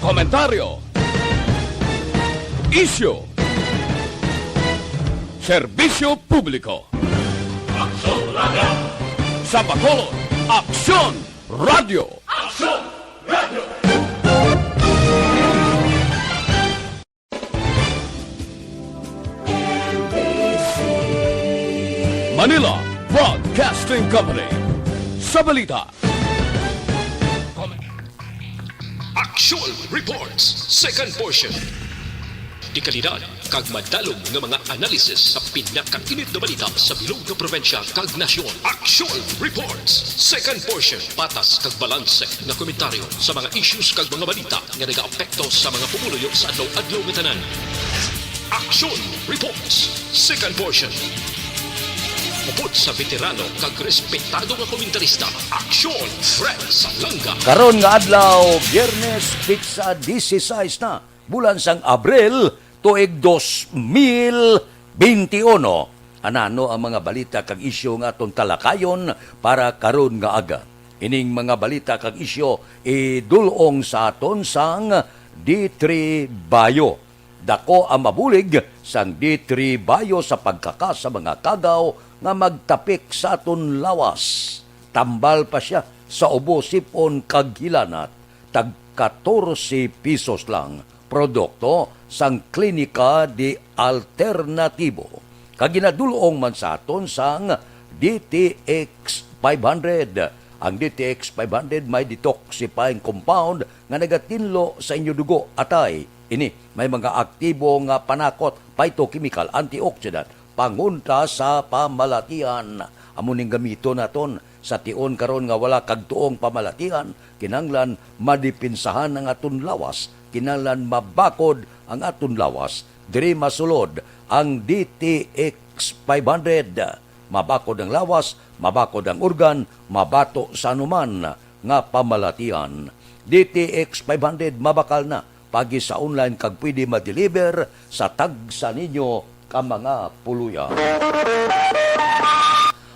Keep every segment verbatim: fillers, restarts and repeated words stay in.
Komentaryo. Isyu. Serbisyo publiko. Aksyon Radio. Sa Bacolod, Aksyon Radio. Aksyon Radio. Manila Broadcasting Company. Sa balita. Action Reports, second portion. Dekalidad kag madalom nga mga analysis sa pinakainit nga balita sa bilog nga probinsya kag nasyon. Action Reports, second portion. Patas kag balanse nga komentaryo sa mga issues kag mga balita nga nagaapekto sa mga pumuluyo sa adlaw-adlaw nga tanan. Action Reports, second portion. Upod sa veterano kag respetado nga komentarista, Action Fred Salanga. Karon nga adlaw, Biyernes, pitsa dieciséis na, bulan sang Abril, tuig dos mil beintiuno. Anano ang mga balita kag isyu nga aton talakayon para karon nga aga? Ining mga balita kag isyu idul-ong sa aton sang D three Bayo. Dako ang mabulig sang D three Bayo sa pagkaka sa mga kagaw nga magtapik sa aton lawas. Tambal pa sia sa ubo, sip-on kag hilanat. Tag katorse pisos lang. Produkto sang Klinika de Alternatibo. Kag ginadul-ong man sa aton sang D T X five hundred. Ang D T X five hundred may detoxifying compound nga nagatinlo sa inyo dugo, atay. Ini may mga aktibo nga panakot, phytochemical, antioxidant, pangontra sa pamalatian. Amo ning gamiton naton sa tion karon nga wala kag tuong pamalatian. Kinahanglan madipinsahan ang aton lawas, kinahanglan mabakod ang aton lawas. Diri masulod ang D T X five hundred. Mabakod ang lawas, mabakod ang organ, mabato sa anuman nga pamalatian. D T X five hundred mabakal na pagi sa online kag pwede ma-deliver sa tagsa ninyo ka mga puluyan.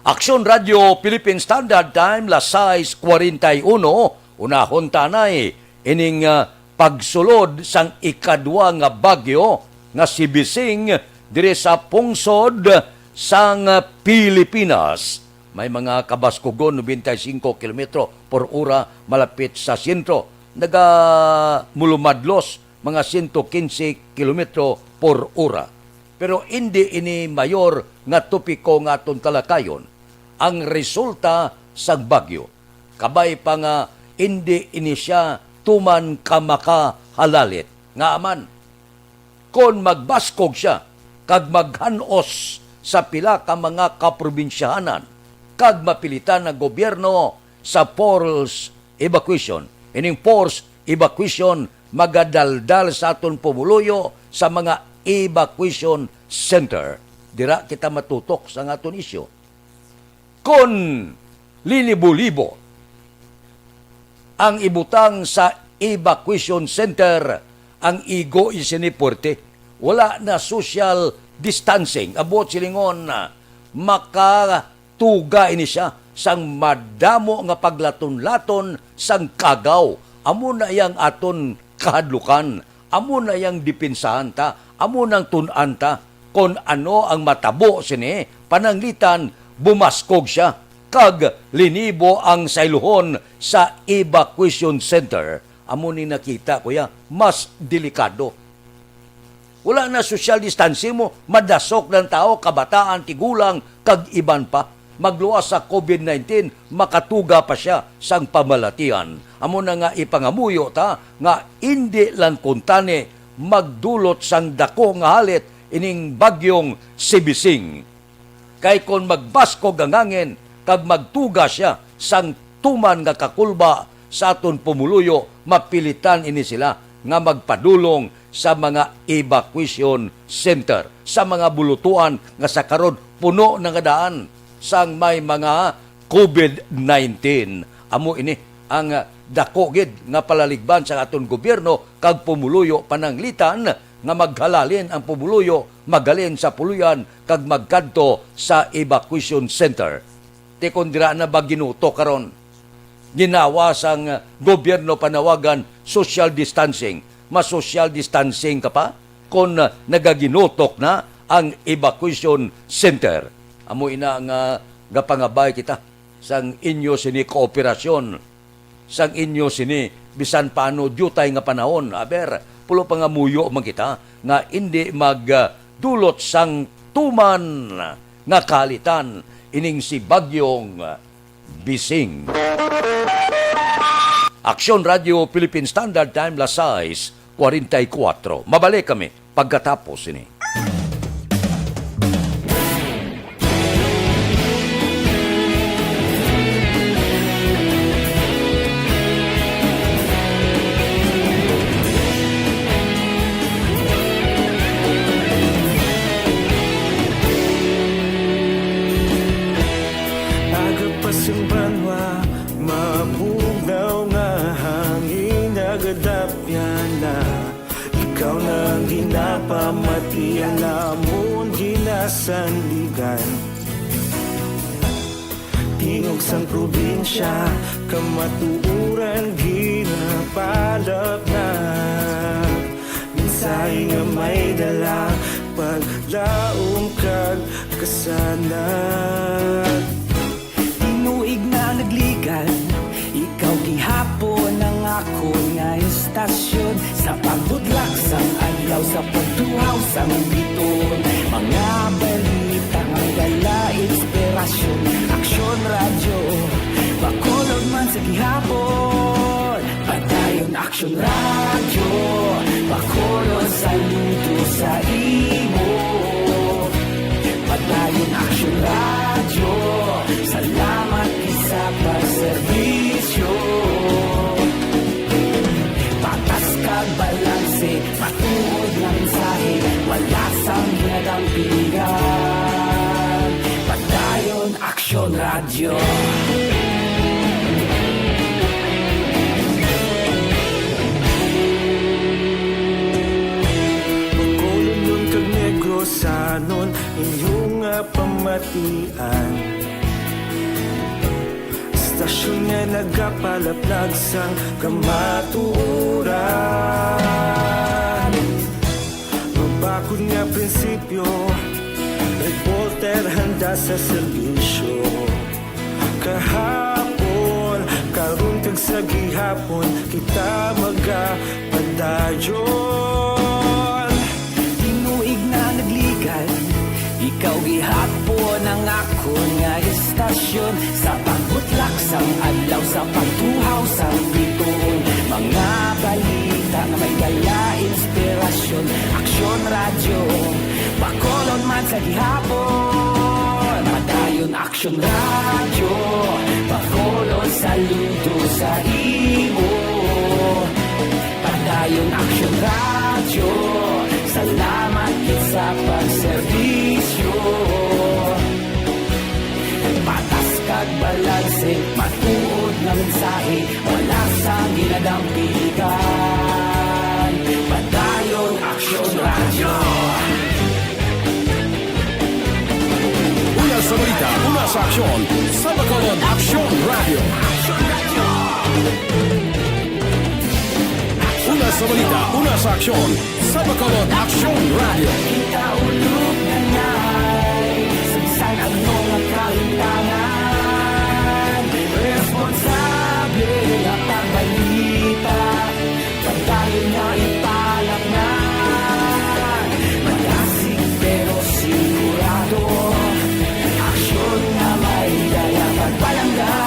Aksyon Radio Philippine Standard Time, las sais cuarenta y uno, unahon ta anay ining, ah, pagsulod sang ikadwa nga bagyo nga si Bising diri sa pungsod sang Pilipinas. May mga kabaskog, nobenta y singko kilometro por ora malapit sa sentro. Nagamulumadlos mga sento kinse kilometro por ora. Pero indi ini mayor nga topiko nga aton talakayon, ang resulta sang bagyo. Kabay pa nga indi ini sia tuman ka makahalalit. Ngaa man, kon magbaskog sia kag maghan-os sa pila ka mga kaprobinsyahanan kag mapilitan ang gobyerno sa forced evacuation. Ining forced evacuation magadaldal sa aton pumuluyo sa mga evacuation center. Dira kita matutok sa aton isyu. Kon linibo-libo ang ibutang sa evacuation center, ang igo sini puwerte. Wala na social distancing. Ang buot silingon, makatuga ini sia sang madamo nga paglaton-laton sang kagaw. Amo na iya ang aton kahadlukan. Amo na iya ang dipinsahan ta. Amo nang tun-an ta kon ano ang matabo sini. Pananglitan, bumaskog sia kag linibo ang sayluhon sa evacuation center. Amo ni nakita, kuya, mas delikado. Wala na social distancing mo, madasok ng tao, kabataan, tigulang, kag iban pa. Magluwas sa covid nineteen, makatuga pa sia sang pamalatian. Amo na nga ipangamuyo ta nga indi lang kuntani magdulot sang dako nga halit ining bagyong Sibising. Kay kon magbaskog ang hangin kag magtuga sia sang tuman nga kakulba sa aton pumuluyo, mapilitan ini sila nga magpadulong sa mga evacuation center, sa mga bulutuan nga sa karon puno na nga daan sang may mga covid nineteen. Amo ini ang dako gid nga palaligban sa aton gobyerno kag pumuluyo, pananglitan nga maghalalin ang pumuluyo, maghalin sa puloy-an kag magkadto sa evacuation center. Ti kon dira na ba ginuto karon? ginawa sang gobyerno panawagan social distancing. Mas social distancing ka pa kon nagaginutok na ang evacuation center. Amo ina nga gapangabay kita sang inyo sini kooperasyon, sang inyo sini bisan paano diutay nga panahon. Aber, pulo pa nga muyo man kita nga indi magdulot sang tuman nga kahalitan ining si Bagyong Bising. Aksyon Radio Philippine Standard Time, las sais cuarenta y cuatro. Mabalik kami pagkatapos sini. Aga pa sing banwa, mabugnaw nga hangin nagadapyan na. Ikaw na ang ginapamati, ang amon ginasandigan. Tingog sang probinsya, kamatuoran ginapalapnap. Mensahe nga may dala, paglaom kag kasanag. Tinuig na nagligan, ikaw gihapon ang akon nga istasyon. Sa pagbutlak sang adlaw, sa pagtuhaw sang biton, mga balita nga dala inspirasyon. Aksyon Radyo, Bacolod man sa gihapon. Padayon Aksyon Radyo, Bacolod, saludo sa imo. Padayon Aksyon Radyo, salamat gid sa pagserbisyo. Patas kag balanse, matuod nga mensahe, wala sang ginadampigan. Padayon Aksyon Radyo. Bacolodnon kag Negrosanon, inyo nga pamatian. Istasyon nga nagapalaplag sang kamatuoran. Mabakod nga prinsipyo, reporter handa sa serbisyo. Kahapon, karon kag sa gihapon, kita magapadayon. Tinuig na nagligan, ikaw gihapon ang akon nga istasyon. Sa pagbutlak sang adlaw, sa pagtuhaw sang biton, mga balita nga may dala inspirasyon. Aksyon Radyo, Bacolod man sa gihapon. Padayon Aksyon Radyo, Bacolod, saludo sa imo. Padayon Aksyon Radyo, salamat gid sa pagserbisyo. Patas kag balanse, matuod nga mensahe, wala sang ginadampigan. Padayon Aksyon Radyo. Una sa balita, una sa aksyon, sa Bacolod, Aksyon Radyo. Una sa balita, una sa aksyon, sa Bacolod, Aksyon Radyo. Kita ulog na ngay, sa bisan ano nga kalimtangan, responsable nga pagbalita. Padayon nga ipalapngan, malasig pero sigurado. Aksyon nga may dala pagpalangga.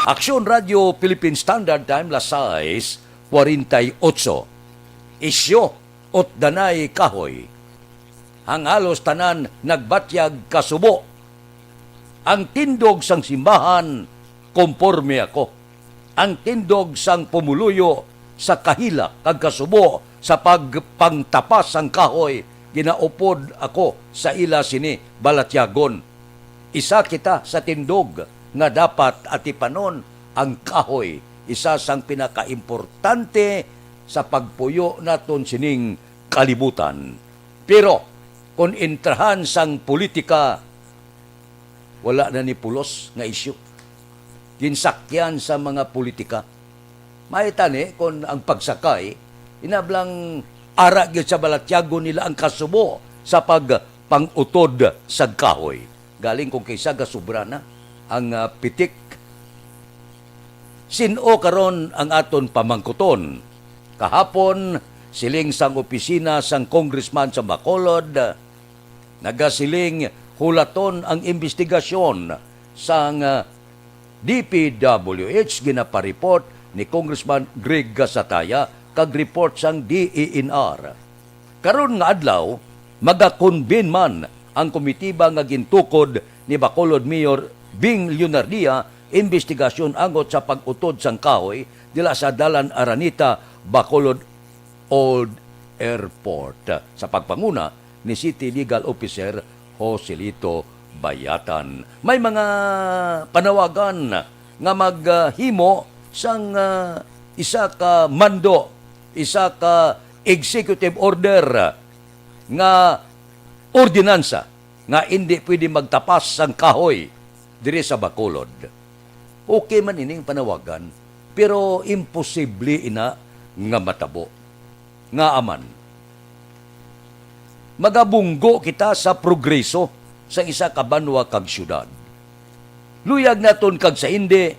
Aksyon Radio Philippine Standard Time, las sais cuarenta y ocho. Isyu, utdanay kahoy. Ang halos tanan nagbatyag kasubo. Ang tindog sang simbahan, konporme ako. Ang tindog sang pumuluyo sa kahilak kag kasubo sa pagpangtapas sang kahoy, ginaupod ako sa ila sini balatyagon. Isa kita sa tindog nga dapat atipanon. Ang kahoy, isa sang pinakaimportante sa pagpuyo naton sining kalibutan. Pero kon entrahan sang politika, wala na ni pulos nga isyu. Ginsakyan sa mga politika. May tani kon ang pagsakay, inablang ara gyud sa balatyagon nila ang kasubo sa pagpangutod sa kahoy. Galing kung kaysa gasubra na ang, ah, pitik. Sin-o karon ang aton pamangkuton? Kahapon, siling sang opisina sang congressman sa Bacolod, nagasiling hulaton ang imbestigasyon sang, ah, D P W H, ginapareport ni Congressman Greg Gasataya kag report sang D E N R. Karon nga adlaw, magakonben man ang komitiba nga gintukod ni Bacolod Mayor Bing Leonardia imbestigasyon angot sa pag-utod sang kahoy dila sa Dalan Araneta, Bacolod Old Airport, sa pagpanguna ni City Legal Officer Joselito Bayatan. May mga panawagan nga maghimo sang, ah, isa ka mando, isa ka executive order nga ordinansa nga indi pwede magtapas sang kahoy diri sa Bacolod. Okay man ining panawagan, pero imposible ina nga matabo. Ngaa man? Magabunggo kita sa progreso sa isa ka banwa kag syudad. Luyag naton kag sa indi,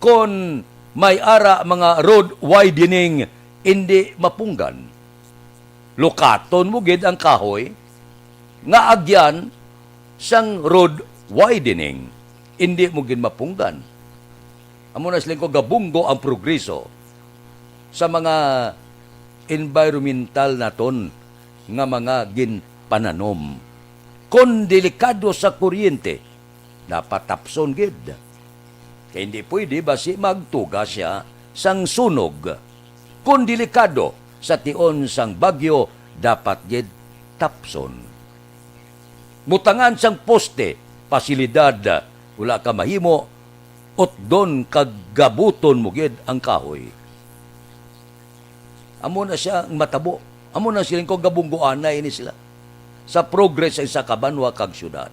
kon may ara mga road widening, indi mapunggan. Lukaton mo gid ang kahoy nga agyan sang road widening, indi mo gid mapunggan. Amo na siling ko, gabunggo ang progreso sa mga environmental naton nga mga ginpananom. Kon delikado sa kuryente, dapat tapson gid. Kay hindi pwede basi magtuga sia sang sunog. Kon delikado sa tion sang bagyo, dapat gid tapson. Butangan sang poste, pasilidad, wala ka mahimo, utdon kag gabuton mo gid ang kahoy. Amo na sia ang matabo. Amo na siling ko, gabunggoanay ini sila sa progress sa isa ka banwa kag syudad.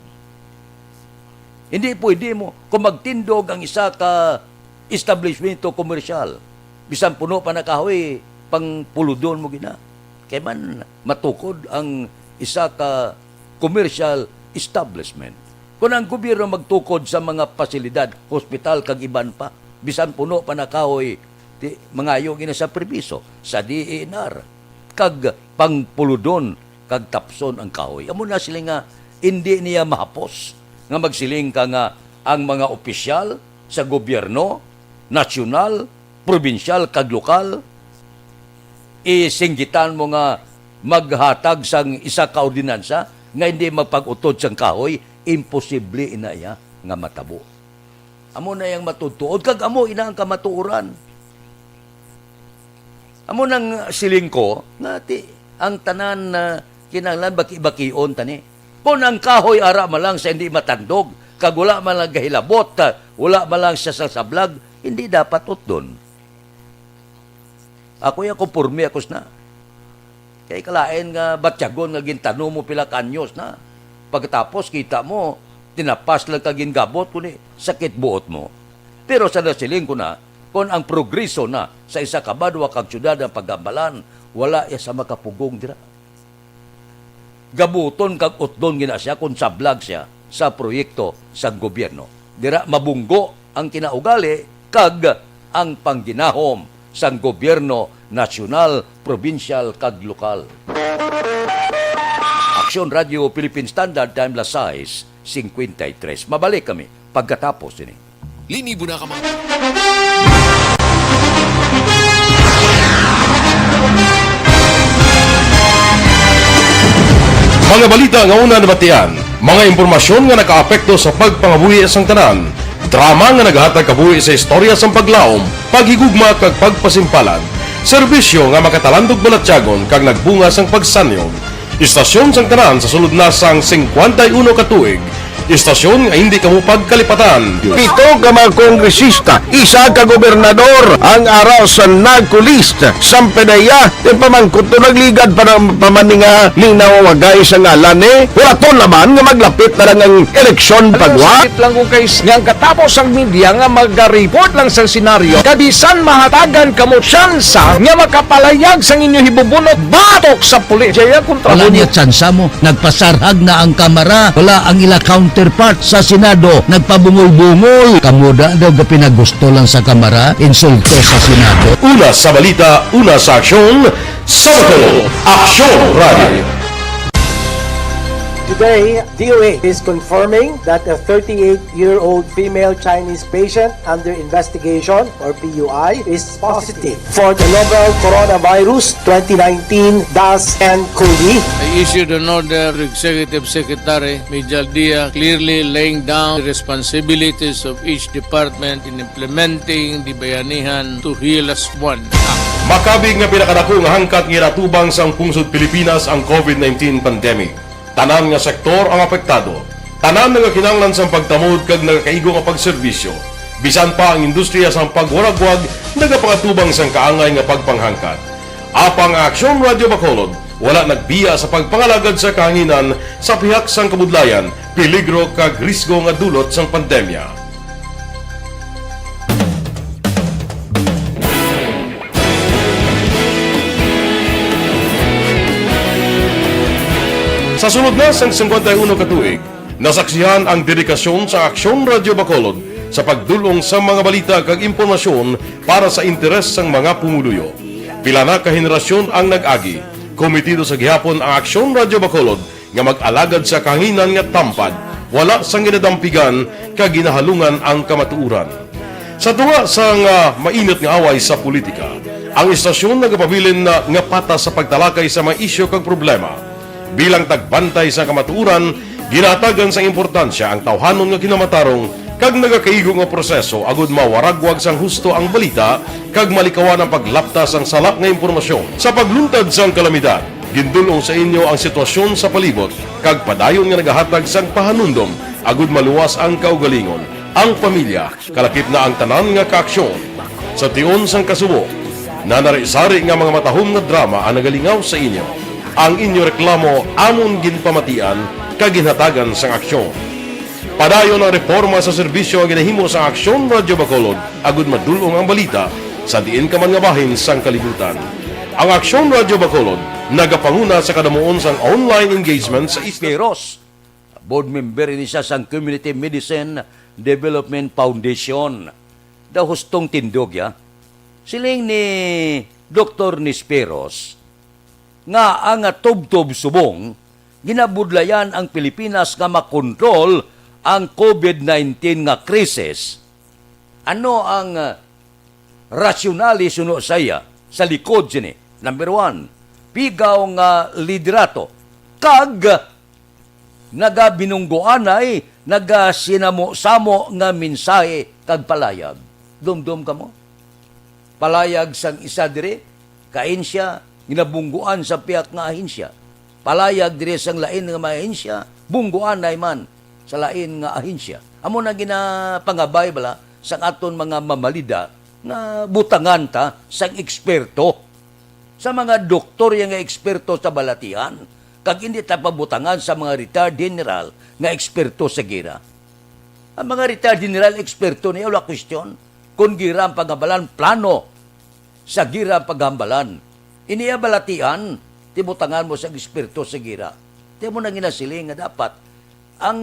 Hindi pwede mo, kung magtindog ang isa ka establishmento komersyal, bisan puno pa na kahoy, pang puludon mo gina. Kay man matukod ang isa ka commercial establishment. Kung ang gobyerno magtukod sa mga pasilidad, hospital kag iban pa, bisan puno pa na kahoy, ti, mangayo gina sa permiso sa D E N R kag pangpuludon kag tapson ang kahoy. Amo na sila nga hindi niya mahapos nga magsiling ka nga ang mga opisyal sa gobyerno, nasyonal, probinsyal kag lokal, isinggitan mo nga maghatag sang isa ka ordinansa nga hindi magpag-utod sang kahoy, imposible ina iya nga matabo. Amo na yang matutuod, kag amo ina ang kamatuoran. Amo nang siling ko nga ti, ang tanan na kinahanglan baki-bakion tani. Kung ang kahoy ara man lang sa hindi matandog, kag wala man lang gahilabot, wala man lang siya sa sablag, hindi dapat utdon. Ako ya, konporme ako sina. Kay kalain nga batyagon nga gintanom mo pila ka anyos na. Pagkatapos kita mo, tinapas lang ka gingabot, kundi sakit buot mo. Pero sa nasiling ko na, kung ang progreso na sa isa ka banwa kag syudad ang paghambalan, wala iya sa makapugong dira. Gabuton kag utdon gina siya kung sablag siya sa proyekto sang gobyerno. Dira mabunggo ang kinaugali kag ang pangginahom sang gobyerno nasyonal, probinsyal, kag lokal. Aksyon Radio Philippine Standard Time, las sais cincuenta y tres. Mabalik kami pagkatapos ini. Linibo na ka, mga Mga balita nga una nabatian, mga impormasyon nga nakaapekto sa pagpangabuhi sang tanan, drama nga naghatag kabuhi sa istorya sang paglaom, paghigugma kag pagpasimpalan, serbisyo nga makatalandog balatyagon kag nagbunga sang pagsanyog. Istasyon sang tanan sa sulod na sang singkwenta y uno ka tuig. Istasyon nga hindi kamo pagkalipatan. Pito ka mga kongresista, isa ka gobernador ang ara sa NAGCO list. Sampedeya, di pa man kuto nagligad pa ng pamaninga ning nawawagay sa ngalan ni. Wala to naman nga maglapit na lang ang eleksyon pagwa. Sakit lang kung kay nga ang katapos ang media nga magariport lang sa senaryo, kabisan mahatagan kamo tsansa nga makapalayag sang inyo hibubunot batok sa pulis. Jaya kontra Wala mo. Niya tsansa mo. Nagpasarhag na ang Kamara. Wala ang ila counterpart sa Senado. Nagpabungol-bungol. Kamo da daw ga pinagusto lang sa Kamara, insulto sa Senado. Una sa balita, una sa aksyon, sa Bacolod, Aksyon Radio. Today, D O A is confirming that a thirty-eight-year-old female Chinese patient under investigation, or P U I, is positive for the novel coronavirus twenty nineteen dash N coli. I issued an order to Executive Secretary Major Dia, clearly laying down the responsibilities of each department in implementing the Bayanihan to Heal as One Act. Makabig nga pinakadako nga hangkat nga ginatubang sang pungsod Pilipinas ang COVID nineteen pandemic. Tanan nga sektor ang apektado. Tanan nga kinahanglan sang pagtamod kag nagakaigo nga pagserbisyo. Bisan pa ang industriya sang pagwaragwag nagapangatubang sang kaangay nga pagpanghangkat. Apang ang Aksyon Radio Bacolod wala nagbiya sa pagpangalagad sa kahanginan sa pihak sang kabudlayan, peligro kag risgo nga dulot sang pandemya. Sa sulod na sang singkwenta y uno ka tuig, nasaksihan ang dedikasyon sa Aksyon Radio Bacolod sa pagdul-ong sa mga balita kag impormasyon para sa interes sang mga pumuluyo. Pila na ka henerasyon ang nag-agi. Kometido sa gihapon ang Aksyon Radio Bacolod nga mag-alagad sa kahanginan nga tampad, wala sang ginadampigan kag ginahalungan ang kamatuoran. Sa tunga sang, ah, mainit nga away sa politika, ang istasyon nagapabilin na nga patas sa pagtalakay sa mga isyu kag problema. Bilang tagbantay sa kamatuoran, ginahatagan sang importansya ang tawhanon nga kinamatarong kag nagakaigo nga proseso agud mawaragwag sang husto ang balita kag malikawan ang paglapta sang sala nga impormasyon. Sa pagluntad sang kalamidad, gindul-ong sa inyo ang sitwasyon sa palibot kag padayon nga nagahatag sang pahanumdom agud maluwas ang kaugalingon, ang pamilya, kalakip na ang tanan nga kaaksyon. Sa tion sang kasubo, nanari-sari nga mga matahom nga drama ang nagalingaw sa inyo. Ang inyo reklamo amon ginpamatian kag ginhatagan sang aksyon. Padayon ang reporma sa serbisyo nga ginahimo sang Aksyon Radio Bacolod agud madul-ong ang balita sa diin ka man nga bahin sang kalibutan. Ang Aksyon Radio Bacolod nagapanguna sa kadamuon sang online engagement sa isla. Piros, board member ini siya sang Community Medicine Development Foundation. Daw hustong tindog, ya. Siling ni Doktor Nisperos nga ang tubtob subong ginabudlayan ang Pilipinas nga makontrol ang COVID nineteen nga krisis. Ano ang, ah, rasyonale suno sa iya sa likod sini? Number one, pigaw nga liderato kag nagabinunggoanay, nagasinamo-samo nga mensahe kag palayag. Dumdom kamo? Palayag sang isa diri, ka ahensya, ginabungguan sa pihak nga ahensya. Palayag diri sang lain nga mga ahensya, bungguanay man sa lain nga ahensya. Amo na ginapangabay bala sang aton mga mamalida nga butangan ta sang eksperto, sa mga doktor ya nga eksperto sa balatian, kag hindi ta pabutangan sa mga retired general nga eksperto sa gira. Ang mga retired general, eksperto niya, wala question. Kung gira ang paghambalan, plano sa gira ang paghambalan. Ini iya balatian, tibutangan mo sa eksperto sa gira. Di mo na ginasiling nga dapat ang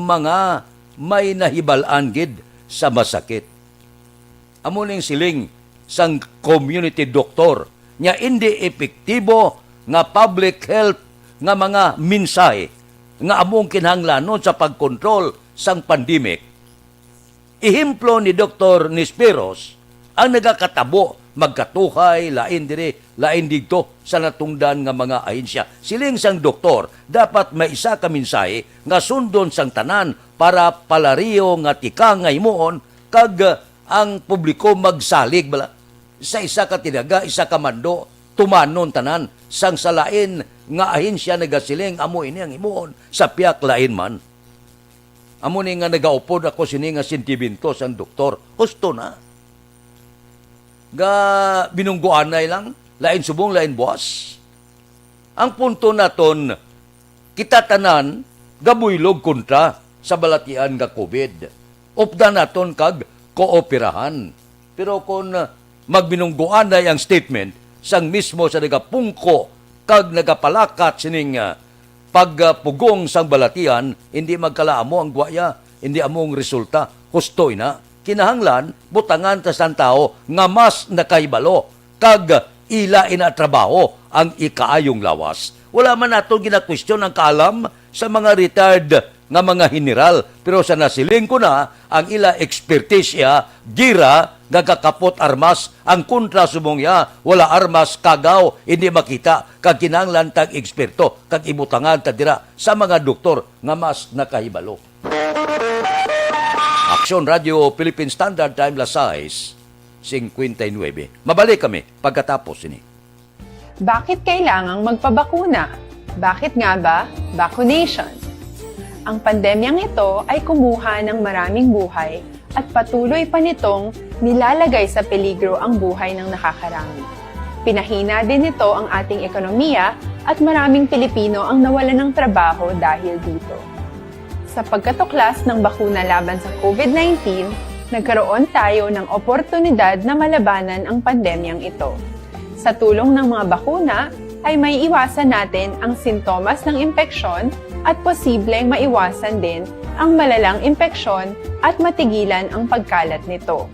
mga may nahibal-an gid sa masakit. Amo ning siling sang community doctor, nga indi epektibo nga public health nga mga mensahe nga among kinahanglanon sa pagkontrol sang pandemic. Ehemplo ni Doktor Nisperos ang nagakatabo, magkatuhay, lain diri, lain didto sa natungdan nga mga ahensya. Siling sang doktor, dapat may isa ka mensahe nga sundon sang tanan para palariyo nga tikang nga himuon kag ang publiko magsalig bala sa isa ka tinaga, isa ka mando, tumanon tanan, sang sa lain nga ahensya nagasiling amo ini ang himuon, sa piyak lain man. Amo ni nga nagaupod ako sini nga sentimiento sang doktor. Husto na. Ga binungguanay lang, lain subong, lain buas. Ang punto naton, kita tanan gabuylog kontra sa balatian nga COVID. Updan naton kag kooperahan. Pero kon, ah, magbinungguanay ang statement sang mismo sa nagapungko kag nagapalakat sining, ah, pagpugong sang balatian, hindi magkalaamo ang gwaya, hindi amo ang resulta. Husto ina. Kinahanglan butangan ta sang tawo nga mas nakahibalo kag ila ina trabaho ang ikaayong lawas. Wala man naton ginakwestiyon ang kaalam sa mga retired nga mga general, pero sa nasiling ko na ang ila ekspertisya, gira nga gakapot armas ang kontra subong ya wala armas, kagaw, hindi makita, kag kinahanglan tag eksperto kag ibutangan ta dira sa mga doktor nga mas nakahibalo. Aksyon Radio Philippine Standard Time, las sais cincuenta y nueve. Mabalik kami pagkatapos sini. Bakit kailangang magpabakuna? Bakit nga ba vaccination? Ang pandemyang ito ay kumuha ng maraming buhay at patuloy pa nitong nilalagay sa peligro ang buhay ng nakakarami. Pinahina din nito ang ating ekonomiya at maraming Pilipino ang nawalan ng trabaho dahil dito. Sa pagkatuklas ng bakuna laban sa COVID nineteen, nagkaroon tayo ng oportunidad na malabanan ang pandemyang ito. Sa tulong ng mga bakuna, ay maiiwasan natin ang sintomas ng impeksyon at posibleng maiwasan din ang malalang impeksyon at matigilan ang pagkalat nito.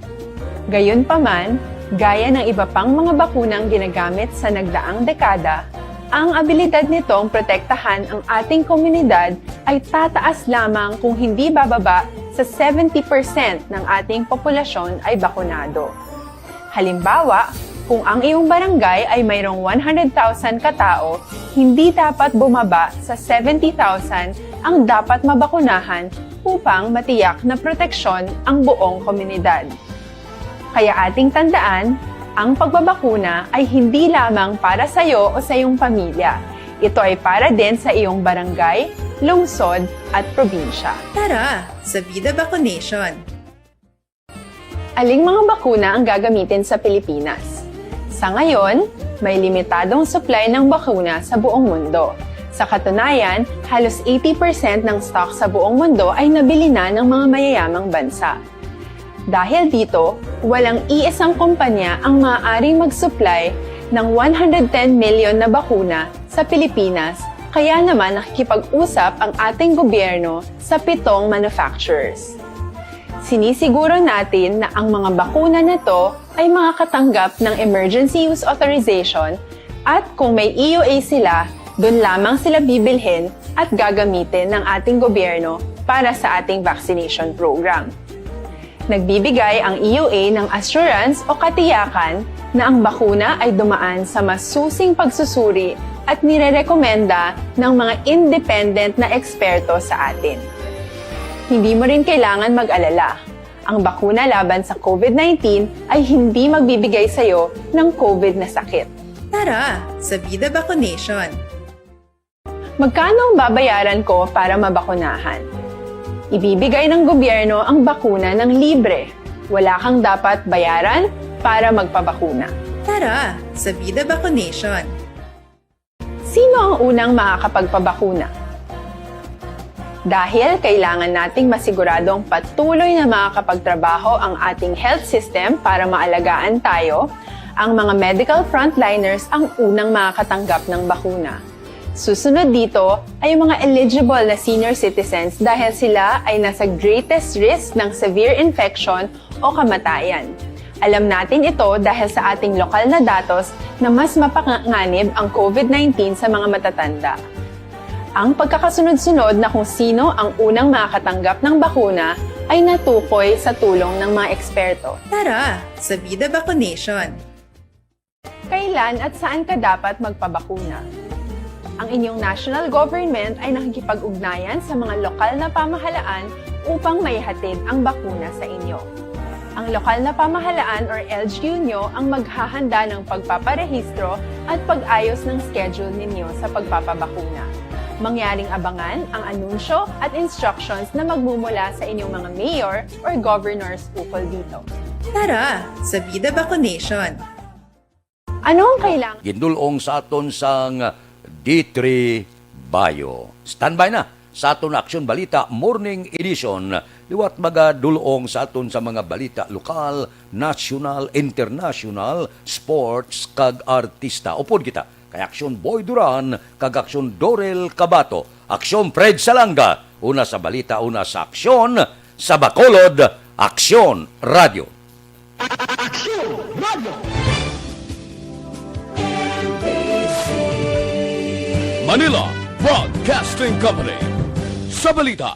Gayunpaman, gaya ng iba pang mga bakunang ginagamit sa nagdaang dekada, ang abilidad nitong protektahan ang ating komunidad ay tataas lamang kung hindi bababa sa seventy percent ng ating populasyon ay bakunado. Halimbawa, kung ang iyong barangay ay mayroong one hundred thousand katao, hindi dapat bumaba sa seventy thousand ang dapat mabakunahan upang matiyak na proteksyon ang buong komunidad. Kaya ating tandaan, ang pagbabakuna ay hindi lamang para sa iyo o sa iyong pamilya. Ito ay para din sa iyong barangay, lungsod, at probinsya. Tara, sa Vida Vaccination! Aling mga bakuna ang gagamitin sa Pilipinas? Sa ngayon, may limitadong supply ng bakuna sa buong mundo. Sa katunayan, halos eighty percent ng stock sa buong mundo ay nabili na ng mga mayayamang bansa. Dahil dito, walang iisang kumpanya ang maaaring mag-supply ng one hundred ten million na bakuna sa Pilipinas, kaya naman nakikipag-usap ang ating gobyerno sa pitong manufacturers. Sinisiguro natin na ang mga bakuna na to ay makakatanggap ng emergency use authorization at kung may E U A sila, doon lamang sila bibilhin at gagamitin ng ating gobyerno para sa ating vaccination program. Nagbibigay ang E U A ng assurance o katiyakan na ang bakuna ay dumaan sa masusing pagsusuri at nirerekomenda ng mga independent na eksperto sa atin. Hindi mo rin kailangan mag-alala. Ang bakuna laban sa COVID nineteen ay hindi magbibigay sa iyo ng COVID na sakit. Tara, sa Vida Vaccination! Magkano ang babayaran ko para mabakunahan? Ibibigay ng gobyerno ang bakuna ng libre. Wala kang dapat bayaran para magpabakuna. Tara, sa Vida Vaccination! Sino ang unang makakapagpabakuna? Dahil kailangan nating masiguradong patuloy na makakapagtrabaho ang ating health system para maalagaan tayo, ang mga medical frontliners ang unang makakatanggap ng bakuna. Susunod dito ay ang mga eligible na senior citizens dahil sila ay nasa greatest risk ng severe infection o kamatayan. Alam natin ito dahil sa ating lokal na datos na mas mapanganib ang COVID nineteen sa mga matatanda. Ang pagkakasunod-sunod na kung sino ang unang makakatanggap ng bakuna ay natukoy sa tulong ng mga eksperto. Tara, sa Vida Vaccination! Kailan at saan ka dapat magpabakuna? Ang inyong national government ay nakikipag-ugnayan sa mga lokal na pamahalaan upang maihatid ang bakuna sa inyo. Ang lokal na pamahalaan or L G U nyo ang maghahanda ng pagpaparehistro at pag-ayos ng schedule ninyo sa pagpapabakuna. Mangyaring abangan ang anunsyo at instructions na magmumula sa inyong mga mayor or governors ukol dito. Tara sa Vida Vaccination! Ano ang kailangan? Gindulong sa aton sang D three Bio. Standby na sa aton Aksyon Balita Morning Edition. Liwat magadulong sa aton sa mga balita lokal, nasyonal, internasyonal, sports, kag artista. Upod kita kay Aksyon Boy Duran kag Aksyon Dorel Cabato, Aksyon Fred Salanga, una sa balita, una sa aksyon, sa Bacolod, Aksyon Radio. Aksyon Radio. Manila Broadcasting Company. Sa balita,